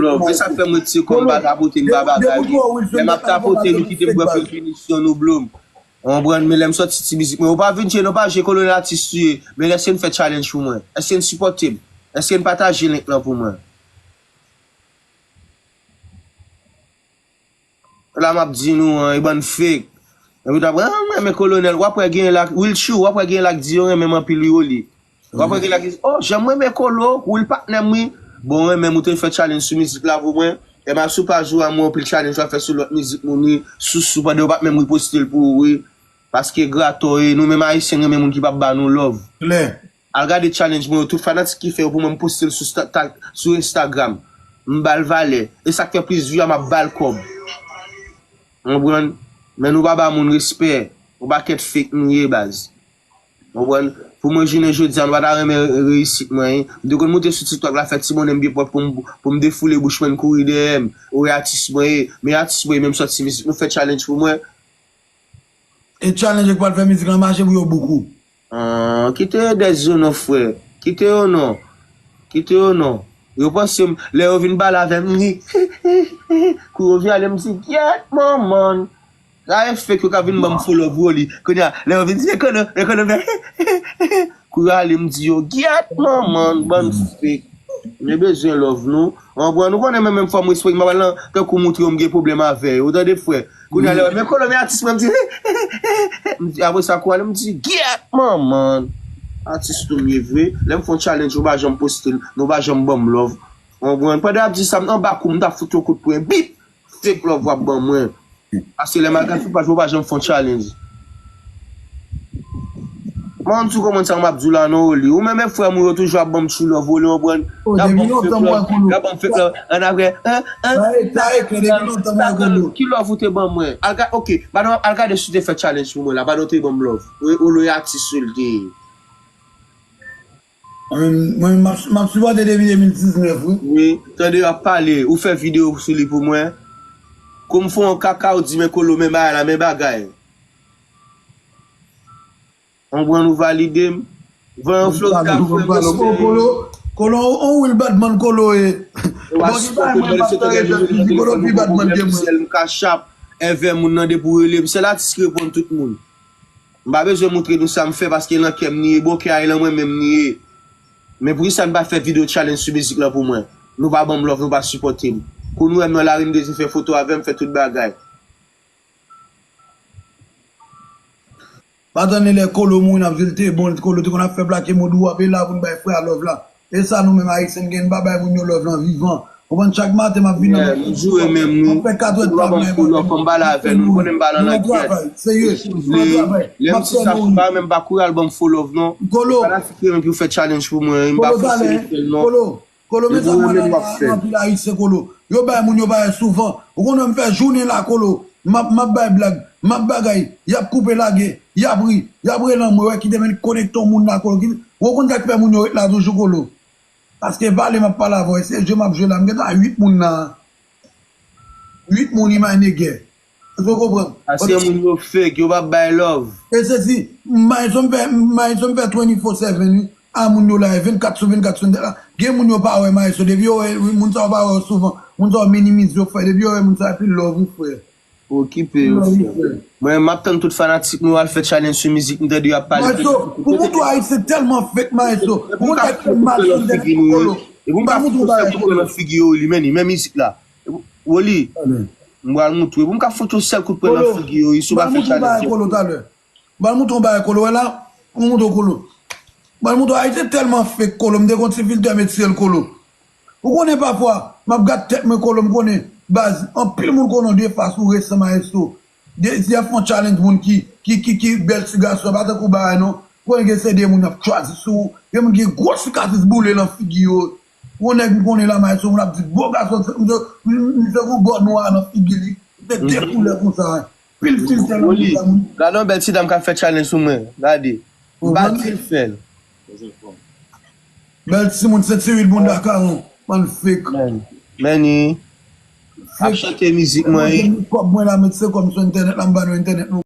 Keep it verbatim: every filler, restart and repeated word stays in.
love. E sa k fè m retire kò m pa tapote, m pa bagay. Lè m ap tapote, nou kite m pran pil pinisyon, nou blo m. Ou konprann? Men lè m sòti ti mizik mwen, ou pa vin jwe, non, pa jwe Kolonèl atis ou ye. Men èske n fè challenge pou mwen? Èske n sipòte m? Èske n pataje link lan pou mwen? La m ap di nou an, e bann fake. Epi w ap wè, ah, m renmen Kolonèl. W ap wè gen la, Wilchou, w ap wè gen la k di yo renmen m anpil wi, Oli. W ap wè gen la k di, oh, jan m renmen Kolo, wi, l patnè m wi. Bon, renmen m, ou te fè challenge sou mizik la pou mwen. E m al sou paj ou a, m wè anpil challenge w ap fè sou lòt mizik moun wi. Sousou, pandan yo p ap menm reposte l pou ou wi. Paske grato e, nou menm Ayisyen renmen moun ki p ap ba nou love. Klè. Al gade challenge mwen yo, tout fanatik ki fè yo pou mwen, m poste l sou, sta- ta- sou Instagram. M ba l valè. E sa k fè plis view a, m ap ba l kòb. Ou konprann? Men nou pa ba moun respè. Yon pakèt fake nou ye, baz. Ou konprann? Pou mwen, jounen jodi a, nou pa ta renmen reyisit mwen, en. M te konn moute sou TikTok la, fè ti monnen m byen pwòp pou m, pou m defoule bouch mwen, kouri dèyè m. Ou wè atis mwen ye. Men atis mwen ye, menm sòti mizik, nou fè challenge pou mwen. E challenge k pral fè mizik lan mache pou yo bout kou. Ah, kite yo dèz yo non, frè. Kite yo non. Kite yo non. Yo panse m, lè yo vin pale avè m, m ri. Kou yo vin ale, m di, gyèt manman. Sa e fake yo ka vin ban m fo love Woli. Kounye a, lè yo vin di, ekono, ekono, fè. Kou yo ale, m di yo, gyèt manman, bann fake. Nou bezwen love nou. Ou konprann? Ou konnen mwen menm fò m respekte, m pa pral nan tankou moutre yo m gen pwoblèm avè yo. Ou tande, frè? Kounye a, lè yo, men Kolo, men atis mwen, m di, m di, apre sa, kou ale, m di, gyèt manman. Atis nou m ye vre. Lè m fè yon challenge, nou pa janm poste l, nou pa janm ban m love. Ou konprann? Pandan y ap di sa, m anba kou, m t ap fout yon kout pwen. Bip! Fake love w ap ban mwen. Paske lè m al gade sou paj ou, pa janm fè yon challenge. Mwen, m tou konprann sa m ap di w la non, Oli. Ou menm e frè m ou yo toujou ap ban m true love, Oli, w konprann? Y ap ban m fake love, y ap ban m fake love. An apre, an, an, ki love ou te ban mwen? Al ga- ok, madanm, al gade si w te fè challenge pou mwen la, pandan w te ban m love. Oli e atis ou l te ye. Mwen, mwen, m ap, m ap sipòte depi de mil diznèf, wi. Wi, tande yo ap pale, ou fè videyo sou li pou mwen. Kou m fè yon kaka, ou di, men Kolo, men bagay la, men bagay. Ou konprann, ou valide m. Van an Florid ka fè m respè. Kolo, Kolo, on real bad man Kolo e. Bon, ki bagay mwen pa fè respè, Kolo pi bad man ke mwen. M ka chap, èvè moun nan depi w rele m. Sèl atis ki reponn tout moun. M pa bezwen moutre nou sa m fè paske nan kè m ni ye, bòkè a e nan mwen menm ni ye. Men poukisa n pa fè videyo challenge sou mizik lan pou mwen? Nou pa ban m love, nou pa sipòte m. Kou nou wè m nan lari, n dezi fè foto avè m, fè tout bagay. Pa tann lè Kolo mouri, n ap di l te bon, Kolo te konn ap fè plake mo dou, w ap e la pou n bay frè a love la. E sa nou menm Ayisyen n gen, n pa bay moun yo love lan vivan. Konprann, chak maten m ap vin nan, m ap fè katwè travay, m ap fè travay. Serye, m ap travay. Lè m ti sa, pa menm pa kouri al ban m fo love non. Kolo, fanatik yo menm ki fè challenge pou mwen, m pa fòse yo fè l non. Kolo, Kolo, men sa m wè la, anpil Ayisyen, Kolo. Yo bay moun yo bagay souvan. Ou konnen m fè jounen la, Kolo. M ap, m ap bay blag, m ap bagay. Y ap koupe lage, y ap ri, y ap rele anmwe, wè ki te men konekte yon moun la, Kolo. Ki, ou konn sa k fè moun yo ret la toujou, Kolo. Paske pale m ap pale avè w, e se jwe m ap jwe la, m gentan uit moun la. Uit moun, imajine gè. Èske w konprann? Paske moun yo fake, yo p ap bay love. E se si, Maestro m fè, Maestro m fè twenty-four seven, wi. A moun yo la, e vennkat sou vennkat sou vennkat la. Gen moun yo pa wè Maestro, depi yo wè, wi, moun sa yo pa wè w souvan. Moun sa yo minimize yo, frè. Depi yo wè moun sa yo, pil love, wi, frè. Okipe yo, frè. Mwen, m ap tann tout fanatik mwen al fè challenge sou mizik, m tande y ap pale. Maestro, pou moutre w Ayisyen tèlman fake, Maestro. Pou moutre w Ayisyen mal sou tèt, Kolo. Epi m ka fout yon sèl kout pwen nan figi yo, li menm, li menm mizik la. Woli, m pral moutre w. Epi m ka fout yon sèl kout pwen nan figi yo, si w pa fè challenge. Kolo, talè. M pral moutre w bagay, Kolo, wè la. M moutre w, Kolo. M pral moutre w, Ayisyen tèlman fake, Kolo. M te gon ti filtè, m retire l, Kolo. Ou konnen pafwa, m ap gad tèt mwen, Kolo, m konnen, baz, anpil moun konnen w de fas, ou resan Maestro. De, si y ap fè yon challenge moun ki, ki, ki, ki bèl ti gason, pa tankou bagay non. Ou konnen gen se de moun y ap chwazi sou ou. Gen moun gen gwo sikatris boule nan figi yo. Yon nèg m konnen la, Maestro, moun ap di, bo gason, m se, m se, m se yon bò nwa nan figi li. M se de koulè konsa. Pil filtè nan figi la, moun. Gade yon bèl ti dam k ap fè challenge sou mwen. Gade. M pa di l fè l. Bèl timoun, senti uit bounda kawon. Bann fake. Men, men ni. Ap chante mizik mwen, wi. Kòb mwen la, met se kòm sou entènèt la, m ba nou entènèt nou.